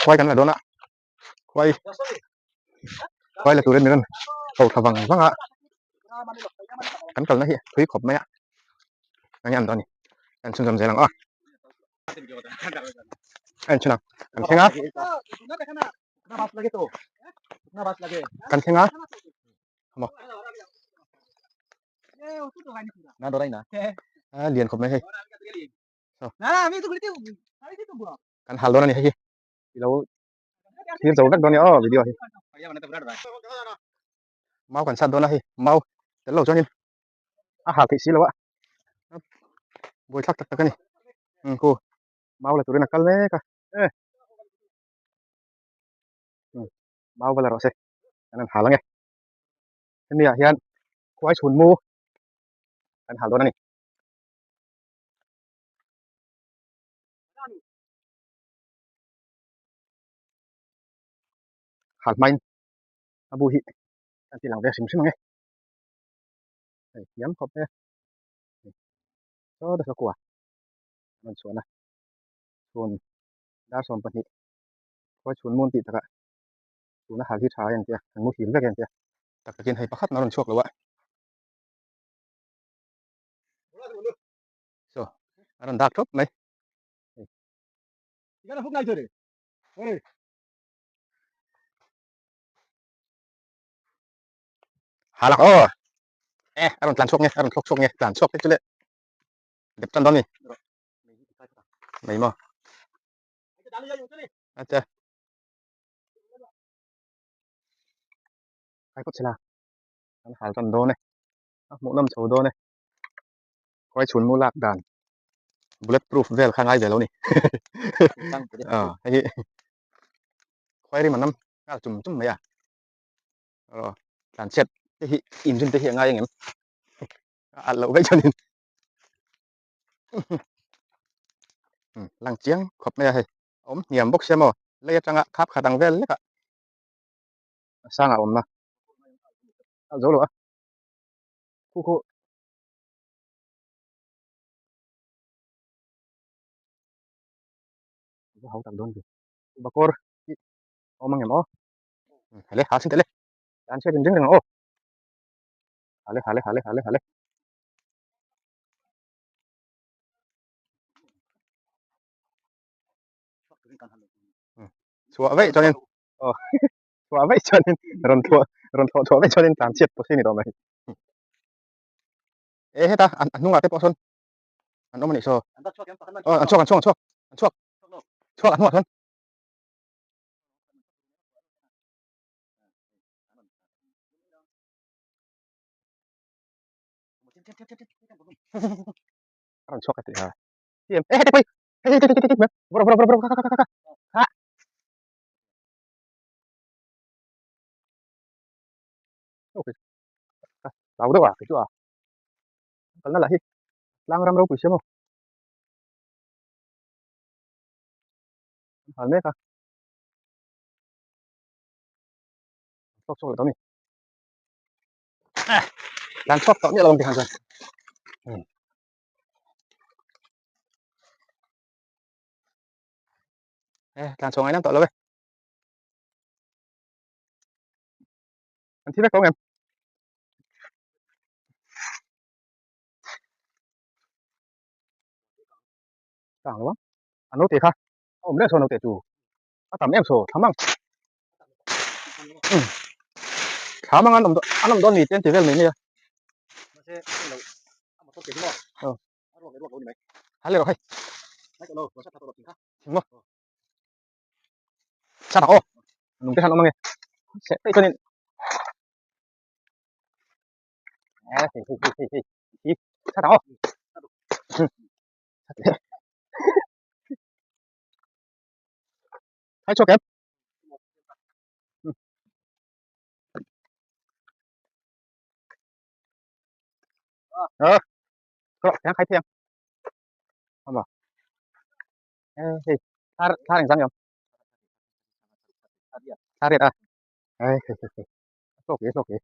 Khuai kan la dawn a khuai khuai la turin min rawn ko thla vang vang a kan kalna hi thui khawp mai a enge an dawn ni kan chhunzawm zel ang aw a inchhun ang kan thleng a kan thleng a maw a lian khawp mai hei kan hal dawn a ni hei hi ilo thlir zo vek dawn a ni aw video hi mau kan sat dawn a hei mau tel lo chuanin a hal theih si lo a buaithlak tak tak a ni khu mau la turin a kal mek a e mau va la rawh se kan han hal ang e hemi ah hian khuai chhun mu kan hal dawn a ni. Hal hmain a bu hi kan ti lang ve hrim hrim ang e. Hei thiam khawp e. Saw ta kua an rawn chhuahna chhun dar 20 khawi chhun mun tih takah tuna hal hi tha a entia an muhil vek a entia. Tak takin hei pakhat na rawn chhuak lo a. So a rawn dak thawp mai. Halak aw e a rawn tlan chhuak nge a rawn thlawk chhuak nge tlan chhuak te chu le dep tan dawn ni mai maw acha ai phawt chela an hal tan dawn e a hmuh nawm chho dawn e khuai chhun mu lak dan bullet proof vel kha ngai ve lo ni a hei hi khuai rim an nam nghal chum chum mai a aw tlan chhiat te hi inrin te hi a ngai ang em a alh loh vek chuanin lang chiang khawp mai a hei a awm hniam bawk sia maw lei atanga khap khat ang vel lek a a sangah a awm na a zo lo a khu khu va hau tak dawn ve bakawr hi awm ang em aw hale ha sin tele an chhiat in ring reng ang aw hale hale hale hale hale chhuah veih chuanin aw chhuah veih chuanin rawn thluah rawn thlawh chhuah veih chuanin tlan chhiat pawh si ni tawh mai e heta an hnungah te pawh sawn an awm a nih saw aw an chhuak an chhuak an chhuak an chhuak chhuak an hnungah sawn a rawn chhuak ka tih ha e hete pawh hi hei hei hei hei bawrh bawrh bawrh kha kha kha kha kha Hlau deuh a kei chu a kalna lah hi tlang ram ropui sia maw an hal mek a chhuak chhuak leh tawh a ni tlan chhuak tawh miah lo ang tih khan chuan e tlan chhuah ngai nam tawh lo e an thi vek tawh ngem tang lo a note kha a awm reng saw note chu a tam em saw thlamang thlamang an awm an awm dawn ni te an ti vel mai mai a hale rawh hei thing maw sa tak aw nung te khan awm ange seh peih chuanin e hei hei hei hei hei hi sa tak aw hai chhuak em ờ có khai thiêng không à ê hei thar thar ang zang em thar riat a ê hei hei hei hlawk e hlawk e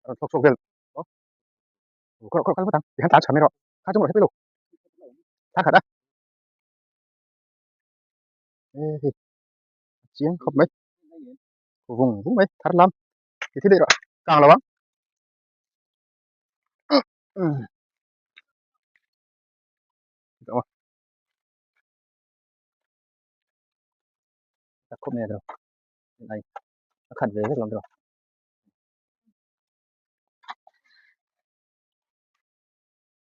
hlawk chhuak vel aw khaw khaw kal vat ang tihian tlan chhan mai rawh kha chu maw hre pui lo thar khat a ê hei Chiang khawp mai. Vung vung mai thar lam. Ti thi daih rawh. Kang lo ang. Tak khawp mai a tawh. Ai a khat ve vek lo tawh.